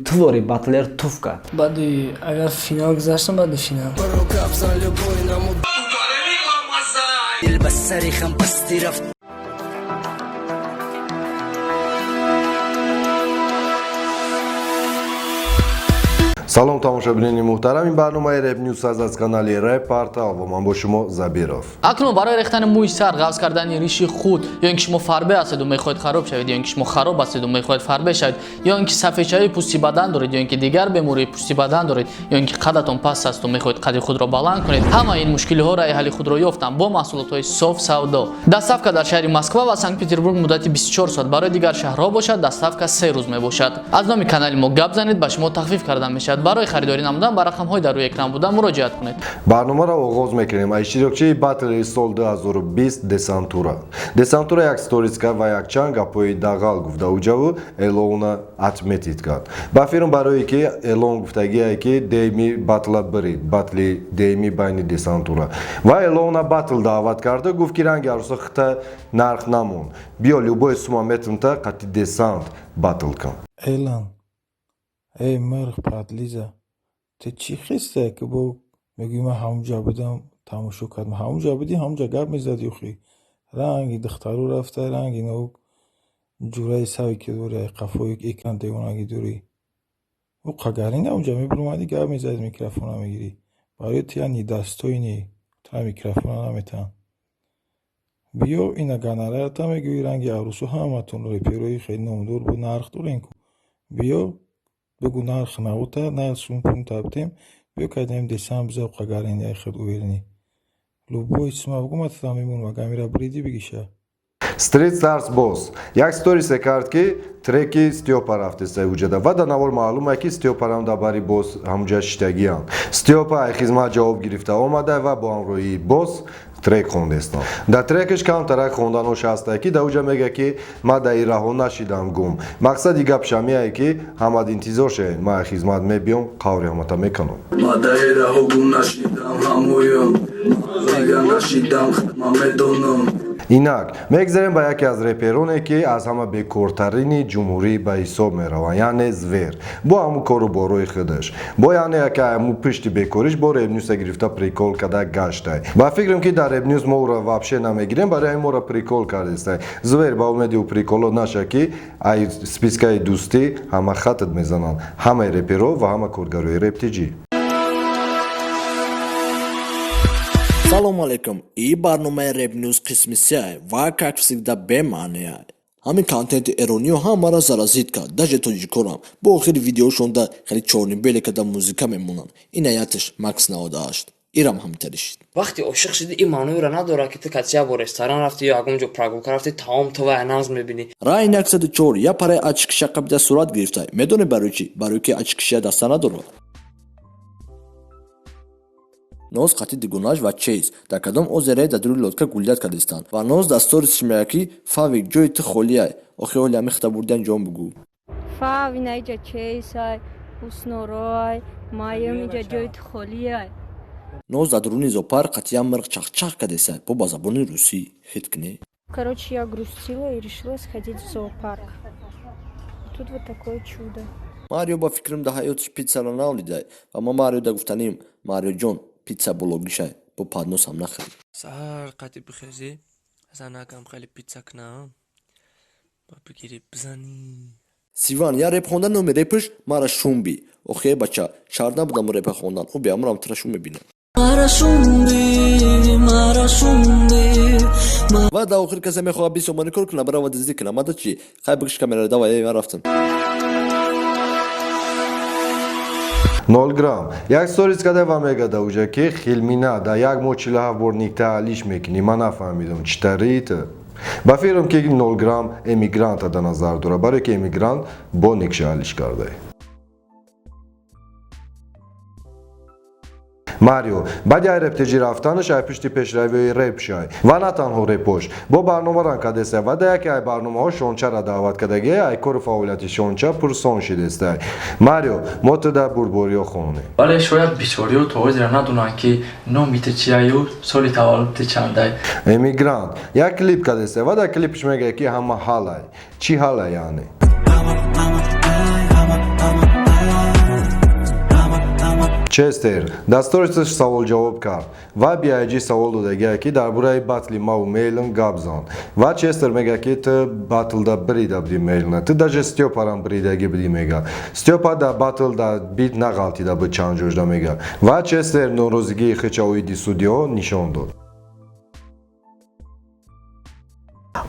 Твори батлер туф кард. Баъди агар финал гузаштам, баъди финал. Салом, тамошобинони муҳтарам, ин барномаи Реп Нюс аст аз канали Реп Портал ва ман бо шумо Забиров. Акнун барои рехтани мӯи сар, ғафз кардани риши худ, ё ин ки шумо фарбе ҳастеду мехоҳед хароб шавед, ё ин ки шумо хароб ҳастеду мехоҳед фарбе шавед, ё ин ки сафедшавии пӯсти бадан доред, ё ин ки дигар бемории пӯсти бадан доред, ё ин ки қадатон паст асту мехоҳед қади худро баланд кунед, ҳамаи ин мушкилиҳо раи ҳалли худро ёфтанд бо маҳсулотҳои Соф Савдо. Доставка дар шаҳри Москва ва Санкт Петербург муддати 24 соат, барои дигар шаҳрҳо бошад, доставка 3 рӯз мебошад. Аз номи канали мо гап занед, ба шумо тахфиф карда мешавад. Барои харидорӣ намудан ба рақамҳои дар рӯи экран буда муроҷиат кунед. Барномаро оғоз мекунем аз иштирокчии батли сол 2020 Десантура. Десантура як сторис кард ва якчанд гапҳои дағал гуфта уҷаву Элона отметить кард. Ба фирм барое ки Элон гуфтагие ки дейми батла бирид, батли дейми байни Десантура. Ва Элона батл даъват карда, гуфт ки ранги аруса хита нарх намон. Биё, любой сума метунта қати Десант батл кун. Элан, эй мирғ падлиза, ту чӣ хистае ки бо мегӯӣ ман ҳамунҷа будам, тамошо кардам. Ҳамунҷа будӣ, ҳамунҷа гап мезадӣ охӣ. Ранги духтаро рафта, ранги нав ҷураи саве ки дорӣ, ай қафои экран девонагӣ дорӣ. Ӯ қагарин ҳамунҷа мебуромадӣ, гап мезадӣ, микрофона мегирӣ. Барои ту я недостоинӣ, тура микрофона наметаҳанд. Биё ина гонорарата мегӯӣ, ранги арӯсу ҳаматон реперои хеле номдор бо нарх дорем ку. Биё бигӯ нарх навота, нарх сум пунта битем, биё кайдаем десам биза қагарин яй хел уверенӣ. Любой сума бигӯ, ман тата мемонам, агар амира бриди бигиша. Street Stars Boss як сторисе кард, ки треки Стёпа рафтеста уҷада ва дар навор маълум е ки Стёпарам дар бари Босс ҳамуҷа шиштагианд. Стёпа ай хизмат ҷавоб гирифта омада ва бо ҳамроҳии Босс трек хондестанд. Дар трекаш камтарак хонданош ҳастае, ки дар уҷа мега ки ман дар ин раҳо нашидам гум. Мақсади гап шамияе ки ҳамад интизор шавед, ман ай хизмат мебиём, қаври ҳамата мекунам. Ма дар раҳо гум нашидам, ҳамоём дигар нашидам, ман медонам. Инак мегзарем ба яке аз репероне, ки аз ҳама бекортарини ҷумҳурӣ ба ҳисоб мераванд, яъне Звер бо ҳамун кору борои худаш, бо яъне яке ҳамун пишти бекориш бо Репнюса гирифта прикол карда гаштай. Ба фикрам ки дар Репнюс мо ӯро вообще намегирем, барои ҳамин моро прикол кардестай. Звер, ба умеди ӯ приколо наша, ки ай спискаи дӯстӣ ҳама хатат мезананд, ҳамаи реперо ва ҳама коргарои Рептиҷӣ. Салому алейкум. И барномаи Репнюс қисми сеай ва, как всегда, бемаънеай. Ҳамин контенти эрониё ҳамаро заразить кард, даже тоҷикорам. Бо охири видеошонда хеле чёрно-белый карда музыка мемонанд. Ин аяташ Макс 98. Ирам ҳамтари шид. Вақте ошиқ шудӣ, ин маъноеро надорад, ки ту кати як бор ресторан рафтӣ ё ягон ҷо прогулка рафтӣ, таом ту вай нағз мебинӣ. Рай 104 я параи ачкиша қабида сурат гирифта. Медонӣ барои чӣ? Барои ки ачкиша даста надорад. Ноз қати дугонаш ва Чейз дар кадом озере дар дури лодка гулять кардистанд ва Ноз дар сторисш мегӯяд, ки Фавик, ҷои ту холиай. Охи ҳоли ҳами хита бурдиан ҷон бугӯ. Фав, инаиҷа Чейсай, Ҳуснороай, маем, иҷа ҷои ту холиай. Ноз дар дуруни зоопарк қатъиян мирғ чахчах кардесай бо ба забони русӣ хит кунӣ. Короче, я грустила и решила сходить в зоопарк. И тут вот такое чудо. Марио ба фикрам дар ҳаётиш питсаро навлидай ва ман Мариода гуфтанем: Мариоҷон, питса бологишай, бо подносам нахӯрӣ. Саҳар қати бихезӣ, занакам хеле питса кунам, ба бигирӣ бизанӣ. Сиван я реп хонда, номи репаш «Мара шумби». Охе бача, шарт набудам репа хондан, ӯ беамрам тура шум мебинам. Мара шумби. Ва дар охир касе мехоҳад 20 сомонӣ кор кунад, барава дуздӣ кунад. Мада чӣ? Хай, бикиш камераро, давай, эй, ман рафтам. 0 грамм як сторис карда ва мегада уҷа ки хилмина дар як моҳ 47 бор никта алиш мекунӣ, ман нафаҳмидам читарит. Ба фикрам ки 0 грамм эмигранта дар назар дорад, барое ки эмигрант бо никша алиш кардае. Марио баъди ай Рептеҷӣ рафтанаш ай пишти пешравиҳои реп шай ва на танҳо репош, бо барнома ранг кардестай ва дар яке ай барномаҳо Шончара даъват кардагӣ, ай кору фаъолияти Шонча пурсон шидестай. Марио, мо ту дар бурдбориё хонем. Вале шояд бисёриҳо то ҳозира надонанд, ки номи ту чияю соли таваллуди ту чандай. Эмигрант як клип кардестай ва дар клипш мегӯяд, ки ҳама ҳалай. Чӣ ҳалай яъне? Честер дар сторисаш савол-ҷавоб кард ва BIG савол додагия, ки дар бораи батли маву Мейлин гап зан. Ва Честер мега, ки ту батлда бирида будӣ Мейлина, ту даже Стёпарам биридагӣ будӣ, мега. Стёпа дар батл дар бит нағалтида буд чанд ҷожда, мега. Ва Честер норозигии хича оиди судиҳо нишон дод.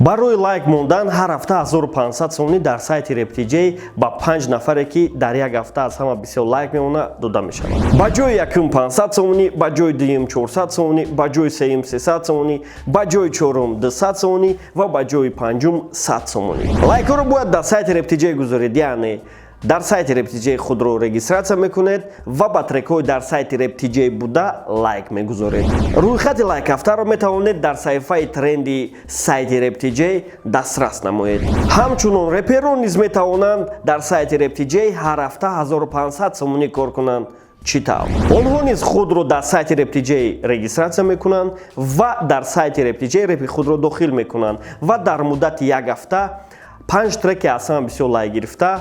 Барои лайк мондан ҳар ҳафта 1500 сомонӣ дар сайти RapTJ ба 5 нафаре, ки дар як ҳафта аз ҳама бисёр лайк мемонад, дода мешавад. Ба ҷои якум 500 сомонӣ, ба ҷои дуюм 400 сомонӣ, ба ҷои сеюм 300 сомонӣ, ба ҷои чорум 200 сомонӣ ва ба ҷои панҷум 100 сомонӣ. Лайкҳоро бояд дар сайти RapTJ гузоред, яъне дар сайти RapTJ худро регистрация мекунед ва ба трекҳои дар сайти RapTJ буда лайк мегузоред. Рӯйхати лайкҳафтаро метавонед дар саҳифаи тренди сайти RapTJ дастрас намоед. Ҳамчунон реперон низ метавонанд дар сайти RapTJ ҳар ҳафта 1500 сомонӣ кор кунанд. Чӣ тавр? Онҳо низ худро дар сайти RapTJ регистрация мекунанд ва дар сайти RapTJ репи худро дохил мекунанд ва дар муддати як ҳафта панҷ треки аз ҳама бисёр лайк гирифта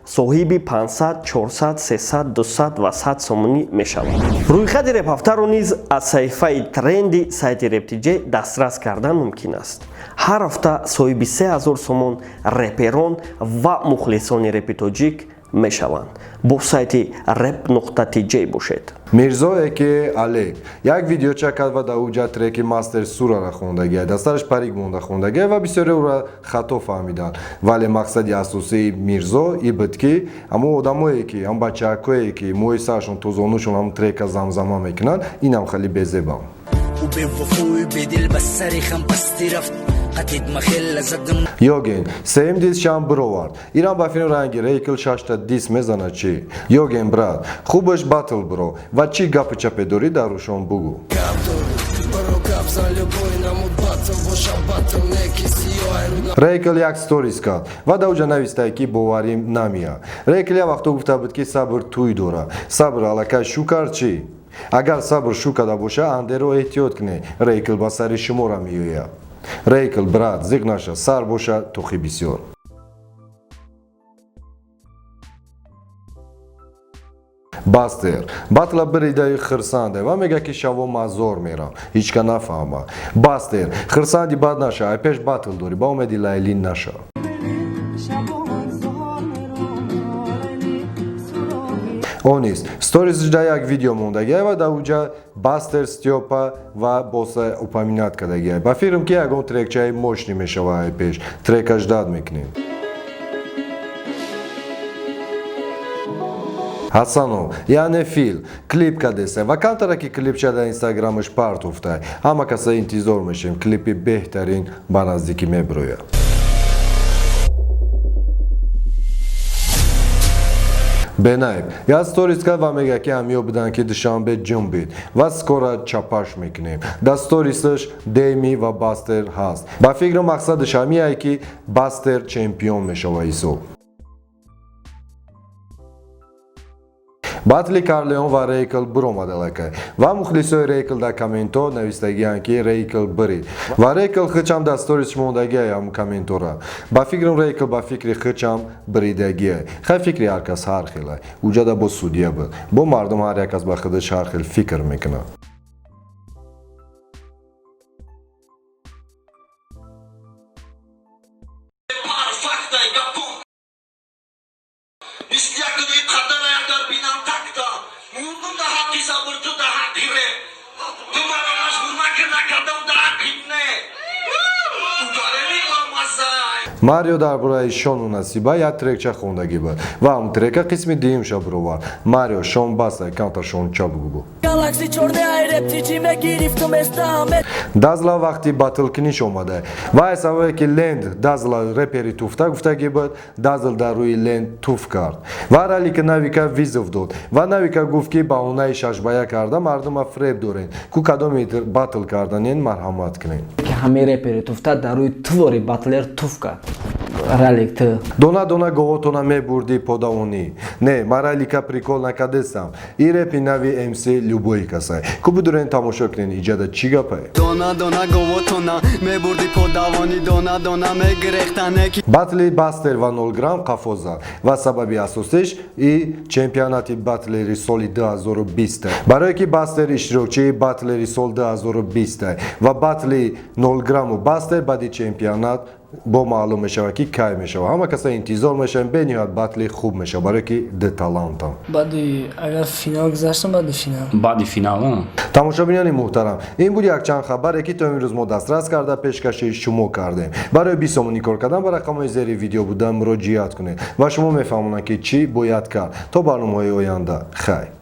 соҳиби 500, 400, 300, 200 ва 100 сомонӣ мешавад. Рӯйхати репҳафтаро низ аз саҳифаи тренди сайти RapTJ дастрас кардан мумкин аст. Ҳар ҳафта соҳиби 3000 сомон реперон ва мухлисони репи тоҷик мешаванд. Бо сайти rap.tj бошед. Мирзо эки Олег як видеоча кард ва дар уҷа треки Мастер Сурара хондагия, дастараш парик монда хондагия ва бисёре ӯра хато фаҳмиданд. Вале мақсади асосии Мирзо и буд, ки ҳамон одамое, ки ҳам бачаакое, ки мӯи сарашон тозонушон ҳамон трека замзама мекунанд, инам хеле безебам. Йоген сеюм дисшам бировард. Ирам ба филм ранги Рейкл шашта дис мезана чӣ? Йоген, брат, хубаш батл биро ва чӣ гапи чапе дорӣ, дар рӯшон бугӯ. Рейкл як сторис кард ва дар уҷа навистае, ки боварим намеяд. Рейкл як вақто гуфта буд, ки Сабр тӯй дорад. Сабр аллакай шу кард чӣ? Агар Сабр шу карда боша, андеро эҳтиёт кунед, Рейкл ба сари шуморо меояд. Рейкл, брат, зиқ наша, сар боша тухи бисёр. Бастер батла биридаи хирсанде ва мега, ки шаво мазор мерам, ҳичка нафаҳма. Бастер, хирсанди бад наша, ай пеш батл дорӣ, ба умеди Лайлин наша. Онис сторисда як видео мондагия ва дар уҷа Бастер, Стёпа ва Боса упоминать кардагия. Ба фикрам, ки ягон трекчаи мощный мешава ай пеш, трека ждать мекунем. Ҳасанов, яъне Фил, клип кардеса ва камтара ки клипча дар инстаграмаш партофтай. Ҳама каса интизор мешем, клипи беҳтарин ба наздикӣ мебирояд. Бенайб як сторис кард ва мега, ки ҳамиё буданд, ки Душанбе ҷунбид ва скоро чапаш мекунем. Дар сторисаш Деми ва Бастер ҳаст. Ба фикру мақсадаш ҳамияе, ки Бастер чемпион мешава исол. Батли Карлеон ва Рейкл биромад аллакай ва мухлисои Рейкл дар комментҳо навистагиянд, ки Рейкл бирид, ва Рейкл хичам дар сторис мондагиай ҳамн комментҳора. Ба фикрам, Рейкл ба фикри хичам биридагиай. Хай, фикри ҳар кас ҳар хелай, уҷада бо судья буд, бо мардум ҳар як кас ба худаш ҳар хел фикр мекунад. Марио дар бораи Шону Насиба як трекча хондагӣ буд ва ҳамн трека қисми дуюмша бировард. Марио, шон баста, камтар шонча бугӯ. Дазла вақти батлкуниш омада ва аз сабабе, ки Ленд Дазла репери туфта гуфтагӣ буд, Дазл дар рӯи Ленд туф кард ва Ралика Навика вызов дод ва Навика гуфт, ки баҳонаи шашбая карда мардума фреб дорен ку, кадоми батл карданен, марҳамат кунед. Ки ҳамаи репери туфта дар рӯи твори батлер туф кард. Ралик, ту Дона дона говотона мебурдӣ подавонӣ. Не, ман Ралика прикол накардестам, и репи нави МС Любои касай ку, бидурен, тамошо кунен, иҷада чӣ гапае. Дона дона говотона Мебурди подавони дона дона мегирехтане ки. Батли Бастер ва 0 грамм қафо зад ва сабаби асосиш и чемпионати батлери соли 2020, барое ки Бастер иштирокчии батлери сол 2020 ва батли 0 грамму Бастер баъди чемпионат бо маълум мешавад, ки кай мешавад. Ҳама каса интизор мешавем, бениҳоят батли хуб мешавад, барое ки ду талантам. Баъди агар финал гузаштам, баъди финал. Баъди финал. Тамошобинони муҳтарам, ин буд якчанд хабаре, ки то имрӯз мо дастрас карда пешкаши шумо кардем. Барои 20 сомонӣ кор кардан ба рақамҳои зери видео буда муроҷиат кунед ва шумо мефаҳмонанд, ки чӣ бояд кард. То барномаҳои оянда, хайр.